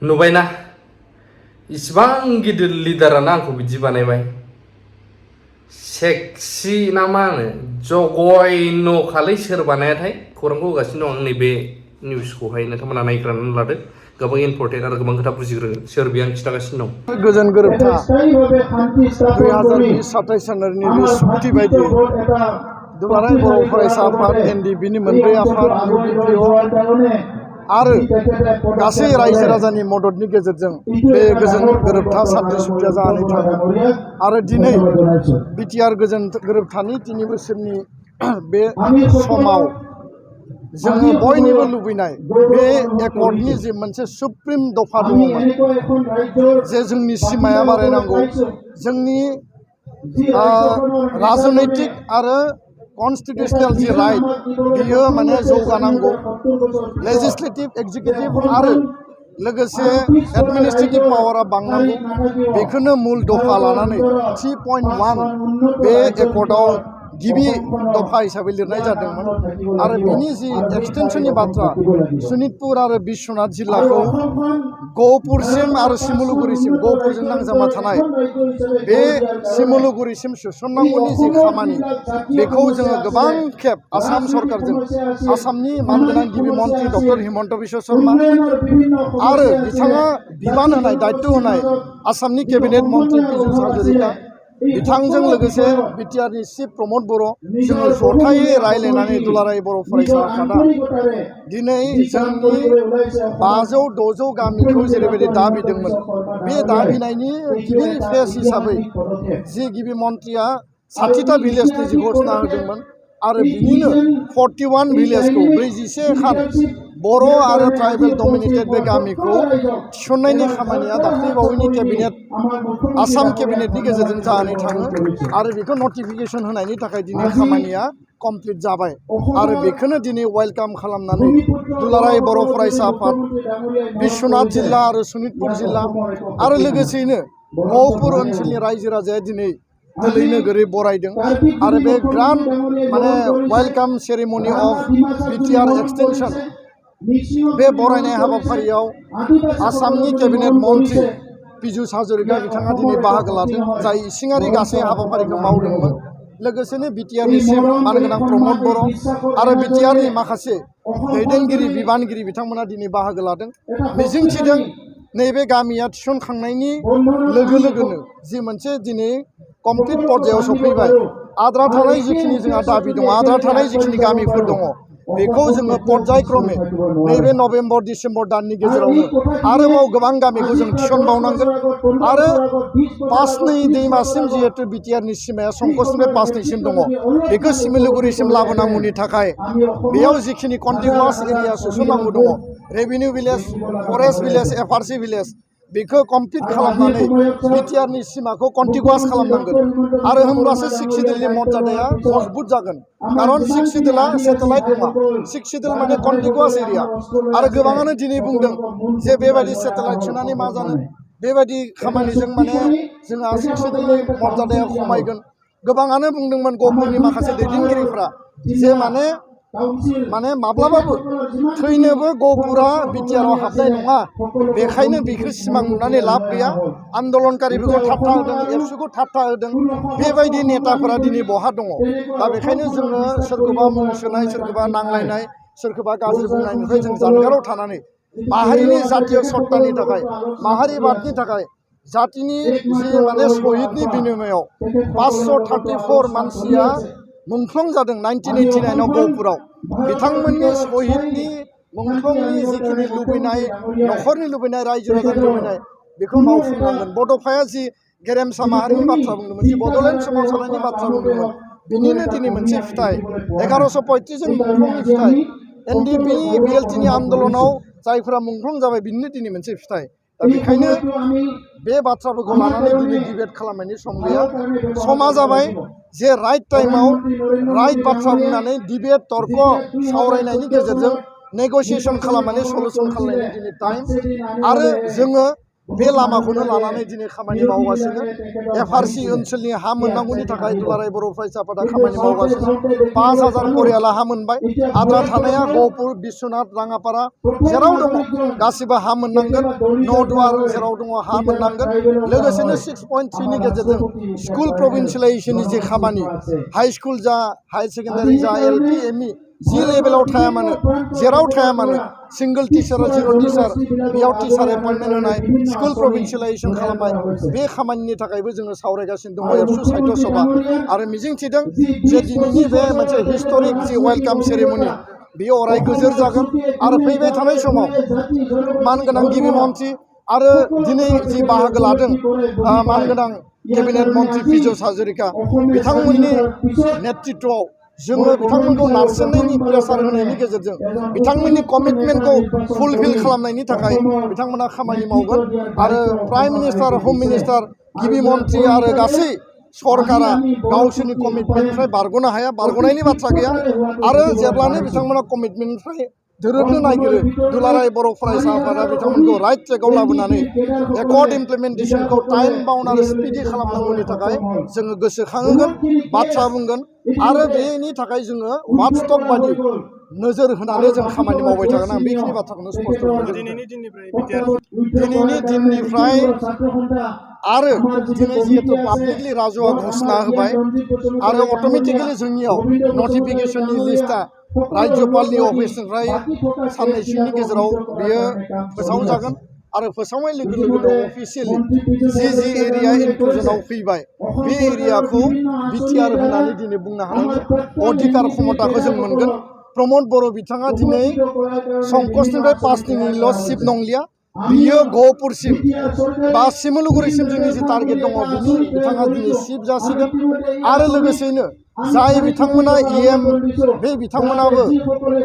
नुबायना इसिबां गिदिर लिडारानो आंखौ बिदि बानायबाय सेक्सि ना मा होनो जगयन' खालै सोर बानायाथाय खौरांखौ होगासिनो दं आं नैबे निउसखौहाय नोंथांमोना नायग्रोनानै लादो गोबां इम्पर्टेन्ट आरो गोबां खोथा बुजिग्रो सोर बे आं खिन्थागासिनो दं गोजोन गोरोबथा 2027 जानुवारिनि बे सुक्ति बायदियै दुलाराय बर' फरायसा आफाद एनडिबिनि मोनब्रै आफाद इउबिपिअ आरो गासै रायजो राजानि मददनि गेजेरजों बे गोजोन गोरोबथा सान्थि सुक्तिया जानानै थाङो आरो दिनै बिटिआर गोजोन गोरोबथानि 3 बोसोरनि बे समाव जोङो बयनिबो लुबैनाय बे एकर्डनि जि मोनसे सुप्रिम दफा दङमोन जे जोंनि सिमाया बारायनांगौ जोंनि राजनैतिक आरो कन्स्टिटिउशनेल जि राइट बियो माने जौगानांगौ लेजिस्लेटिभ एक्जिकिउटिभ आरो लोगोसे एडमिनिस्ट्रेटिभ पावारा बांनांगौ बेखौनो मुल दफा लानानै 3.1 बे एकर्डआव गिबि दफा हिसाबै लिरनाय जादोंमोन आरो बिनि जि एक्सटेनसननि बाथ्रा सनितपुर आरो बिश्वनाथ जिल्लाखौ गहपुरसिम आरो सिमुलुगुरिसिम गहपुरजों नांजाबना थानाय बे सिमुलुगुरिसिम सोसननांगौनि जि खामानि बेखौ जोङो गोबां खेब आसाम सरकारजों आसामनि मानगोनां गिबि मन्त्रि डक्टर हिमन्त बिश्व शर्मा आरो बिथाङा बिबान होनाय दायित्व होनाय आसामनि केबिनेट मन्त्रि पीयूष हाजरिका बिथांजों लोगोसे बिटिआरनि चिफ प्रमद बर' जोङो जथायै रायलायनानै दुलाराय बर' फरायसा आफादा दिनै जोंनि 500-600 गामिखौ जेरैबायदि दाबिदोंमोन बे दाबिनायनि गिबि फेज हिसाबै जि गिबि मन्त्रिया 60टा भिलेजनि जि घोषणा होदोंमोन आरो बिनिनो 41 भिलेजखौ 41 खान बर' आरो ट्राइबेल डमिनेटेड बे गामिखौ थिसननायनि खामानिया दाख्लैबावैनि केबिनेट आसाम केबिनेटनि गेजेरजों जानानै थाङो आरो बेखौ नटिफिकेसन होनायनि थाखाय दिनै खामानिया कमप्लिट जाबाय आरो बेखौनो दिनै वेलकाम खालामनानै दुलाराय बर' फरायसा आफाद बिश्वनाथ जिल्ला आरो सनितपुर जिल्ला आरो लोगोसेयैनो गहपुर ओनसोलनि रायजो राजाया दिनै दोलै नोगोरै बरायदों आरो बे ग्रान्ड माने welcome ceremony of BTR extension बे बरायनाय हाबाफारियाव आसामनि केबिनेट मन्त्रि पीयूष हाजरिका बिथाङा दिनै बाहागो लादों जाय इसिङारि गासै हाबाफारिखौ मावदोंमोन लोगोसेनो बिटिआरनि चिफ मानगोनां प्रमद बर' आरो बिटिआरनि माखासे दैदेनगिरि बिबानगिरि बिथांमोना दिनै बाहागो लादों मिजिंथिदों नैबे गामिया थिसनखांनायनि लोगो लोगोनो जि मोनसे दिनै कमप्लिट पर्यायाव सफैबाय आद्रा थानाय जिखिनि जोंहा दाबि दङ आद्रा थानाय जिखिनि गामिफोर दङ बेखौ जोङो पर्यायक्रमे नैबे नभेम्बर डिसेम्बर दाननि गेजेरावनो आरोबाव गोबां गामिखौ जों थिसनबावनांगोन आरो पासनै दैमासिम जिहेतु बिटिआरनि सिमाया संकसनिफ्राय पासनैसिम दङ बेखौ सिमिलुगुरिसिम लाबोनांगौनि थाखाय बेयाव जिखिनि कन्टिगुवास एरिया सोसननांगौ दङ revenue village forest village FRC village बेखौ कमप्लिट खालामनानै बिटिआरनि सिमाखौ कन्टिगुवास खालामनांगोन आरो होमब्लासो सिक्सिडोलनि मर्यादाया मजबुत जागोन खारन सिक्सिडोला सेटेलाइट नङा सिक्सिडोल माने कन्टिगुवास एरिया आरो गोबाङानो दिनै बुंदों जे बेबायदि सेटेलाइट सोनानै मा जानो बेबायदि खामानिजों माने जोंहा सिक्सिडोलनि मर्यादाया खमायगोन गोबाङानो बुंदोंमोन गहपुरनि माखासे दैदेनगिरिफ्रा जे माने माब्लाबाबो थैनोबो गहपुरा बिटिआराव हाबनाय नङा बेखायनो बेखौ सिमां नुनानै लाब गैया आन्दलनकारिफोरखौ थाबथा होदों एबसुखौ थाबथा होदों बेबायदि नेताफोरा दिनै बहा दङ दा बेखायनो जोङो सोरखौबा मुं सोनाय सोरखौबा नांलायनाय सोरखौबा गाज्रि बुंनायनिफ्राय जों जानगाराव थानानै माहारिनि जातीय सत्तानि थाखाय माहारिबादनि थाखाय जातिनि जि माने शहीदनि बिनिमयाव 534 मानसिया मुंख्लं जादों 1989 आव गहपुराव बिथांमोननि शहीदनि मुंख्लंनि जिखिनि लुबैनाय नखरनि लुबैनाय रायजो राजानि लुबैनाय बेखौ मावफुंनांगोन बड'फाया जि गेरेमसा माहारिनि बाथ्रा बुंदोंमोन जि बड'लेण्ड सोमावसारनायनि बाथ्रा बुंदोंमोन बिनिनो दिनै मोनसे फिथाइ 1135 जन मुंख्लंनि फिथाइ एनडिपि बिएलटिनि आन्दलनाव जायफोरा मुंख्लं जाबाय बिनिनो दिनै मोनसे फिथाइ दा बेखायनो बे बाथ्राफोरखौ लानानै दिनै डिबेट खालामनायनि सम गैया समा जाबाय जे राइट टाइमाव राइट बाथ्रा बुंनानै डिबेट तर्क सावरायनायनि गेजेरजों नेगसिएसन खालामनानै सल्युसन खालामनायनि दिनै टाइम आरो जोङो बे लामाखौनो लानानै दिनै खामानि मावगासिनो FRC ओनसोलनि हा मोननांगौनि थाखाय दुलाराय बर' फरायसा आफादा खामानि मावगासिनो 5,000 परियाला हा मोनबाय आद्रा थानाया गहपुर बिश्वनाथ राङापारा जेराव दङ गासिबो हा मोननांगोन नौदुवार जेराव दङ हा मोननांगोन लोगोसेनो 6.3 नि गेजेरजों स्कुल प्रभिन्सियेलाइजेसननि जे खामानि हाई स्कुल जा हाई सेकेन्डारि जा LP ME जि लेभेलाव थाया मानो जेराव थाया मानो सिंगल टिचार जिर' टिचार बेयाव टिचार एपइन्टमेन्ट होनाय स्कुल प्रभिन्सियेलाइजेसन खालामनाय बे खामानिनि थाखायबो जोङो सावरायगासिनो दङ एबसु साहित्य सभा आरो मिजिंथिदों जे दिनैनि बे मोनसे हिस्टरिक जि वेलकाम सेरेमनि बेयो अराय गोजोर जागोन आरो फैबाय थानाय समाव मानगोनां गिबि मन्थ्रि आरो दिनै जि बाहागो लादों मानगोनां केबिनेट मन्थ्रि पीयूष हाजरिका बिथांमोननि नेतृत्वआव जोङो बिथांमोनखौ नारसिननायनि प्रेसार होनायनि गेजेरजों बिथांमोननि कमिटमेन्टखौ फुलफिल खालामनायनि थाखाय बिथांमोना खामानि मावगोन आरो प्राइम मिनिस्टार हम मिनिस्टार गिबि मन्थ्रि आरो गासै सरकारा गावसोरनि कमिटमेन्टनिफ्राय बारग'नो हाया बारग'नायनि बाथ्रा गैया आरो जेब्लानो बिथांमोना कमिटमेन्टनिफ्राय दोरोदनो नागिरो दुलाराय बर' फरायसा आफादा बिथांमोनखौ राइट ट्रेकआव लाबोनानै एकर्ड इमप्लिमेन्टेसनखौ टाइम बाउन्ड आरो स्पिडि खालामनांगौनि थाखाय जोङो गोसोखांहोगोन बाथ्रा बुंगोन आरो बेनि थाखाय जोङो वाटसटक बादि नोजोर होनानै जों खामानि मावबाय थागोन आं बेखिनि बाथ्राखौनो स्पष्ट दिनैनि दिननिफ्राय आरो दिनै जिहेतु पाब्लिकलि राजुआ घोषणा होबाय आरो अट'मेटिकेलि जोंनियाव नटिफिकेसननि लिस्टआ राज्यपालनि अफिसनिफ्राय साननैसोनि गेजेराव बियो फोसावजागोन आरो फोसावनाय लोगो लोगोनो अफिसियेलि जि एरिया इनक्लुजनाव फैबाय बे एरियाखौ बिटिआर होननानै दिनै बुंनो हानायनि अधिकार क्षमताखौ जों मोनगोन प्रमद बर' बिथाङा दिनै संकसनिफ्राय 5 दिननिल' सिफ नंलिया बियो गहपुरसिम बा सिमुलुगुरिसिम जोंनि जि टारगेट दङ बिनि बिथाङा दिनै सिफ जासिगोन आरो लोगोसेनो जाय बिथांमोना EM बे बिथांमोनाबो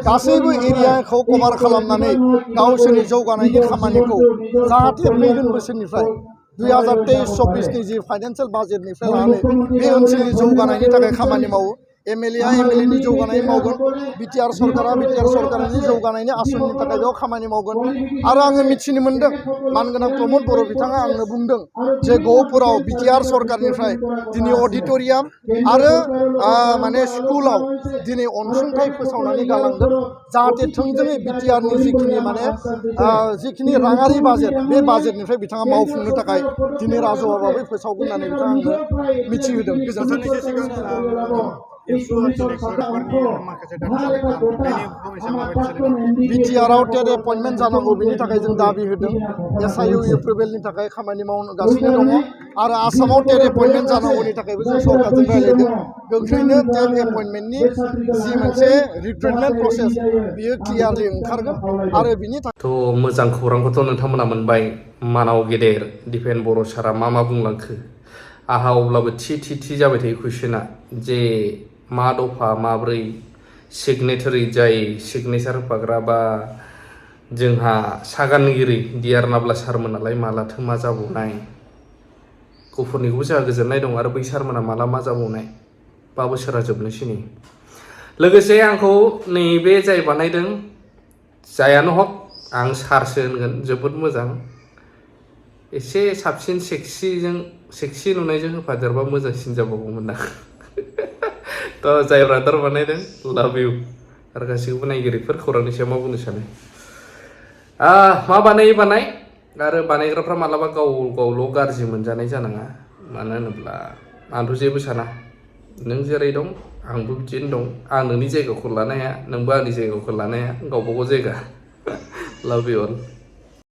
गासैबो एरियाखौ कभार खालामनानै गावसोरनि जौगानायनि खामानिखौ जाहाथे फैगोन बोसोरनिफ्राय 2023-24 जि फाइनान्सियेल बाजेटनिफ्राय लानानै बे ओनसोलनि जौगानायनि थाखाय खामानि मावो MLA MLAनि जौगानाय मावगोन बिटिआर सरकारनि जौगानायनि आसननि थाखाय बेयाव खामानि मावगोन आरो आङो मिथिनो मोन्दों मानगोनां प्रमद बर' बिथाङा आंनो बुंदों जे गहपुराव बिटिआर सरकारनिफ्राय दिनै अडिट'रियाम आरो माने स्कुलाव दिनै अनसुंथाइ फोसावनानै गालांगोन जाहाथे थोंजोङै बिटिआरनि जिखिनि राङारि बाजेट बे बाजेटनिफ्राय बिथाङा मावफुंनो थाखाय दिनै राजौआबाबो फोसावगोन होननानै बिथाङा आंनो मिथिहोदों गोजोन्थों बिटिआरआव टेट एपइन्टमेन्ट जानांगौ बेनि थाखाय जों दाबि होदों SIU एप्रुभेलनि थाखाय खामानि मावगासिनो दङ आरो आसामाव टेट एपइन्टमेन्ट जानांगौनि थाखायबो जों सरकारजों रायज्लायदों गोख्रैनो टेट एपइन्टमेन्टनि जि मोनसे रिक्रुटमेन्ट प्रसेस बियो क्लियारलि ओंखारगोन आरो बिनि थाखाय मोजां खौरांखौथ' नोंथांमोना मोनबाय मानाव गेदेर दिपेन बर' सारा मा बुंलांखो आहा अब्लाबो थि जाबाय थायो कुइसना जे मा दफा माब्रै सिगनेटारि जाय सिगनेचार होफाग्रा बा जोंहा सागानगिरि डिआर नाब्ला सारमोन नालाय मालाथो मा जाबावनाय गुफुरनिखौबो जोंहा गोजोननाय दं आरो बै सारमोना माला मा जाबावनाय 5 बोसोरा जोबनोसै नै लोगोसे आंखौ नैबे जाय बानायदों जायानो हक आं सारसो होनगोन जोबोद मोजां एसे साबसिन सेक्सि नुनायजों होफादेरबा मोजांसिन जाबावगौमोन ना थ' जाय ब्रादार बानायदों लाभ इउ आरो गासैखौबो नायगिरिफोर खौरांनि सायाव मा बुंनो सानो मा बानाय आरो बानायग्राफ्रा मालाबा गावल' गाज्रि मोनजानाय जानाङा मानो होनोब्ला आंथ' जेबो साना नों जेरै दं आंबो बिदिनो दं आं नोंनि जायगाखौ लानो हाया नोंबो आंनि जायगाखौ लानो हाया गावबा गाव जायगा लाभ इउ अल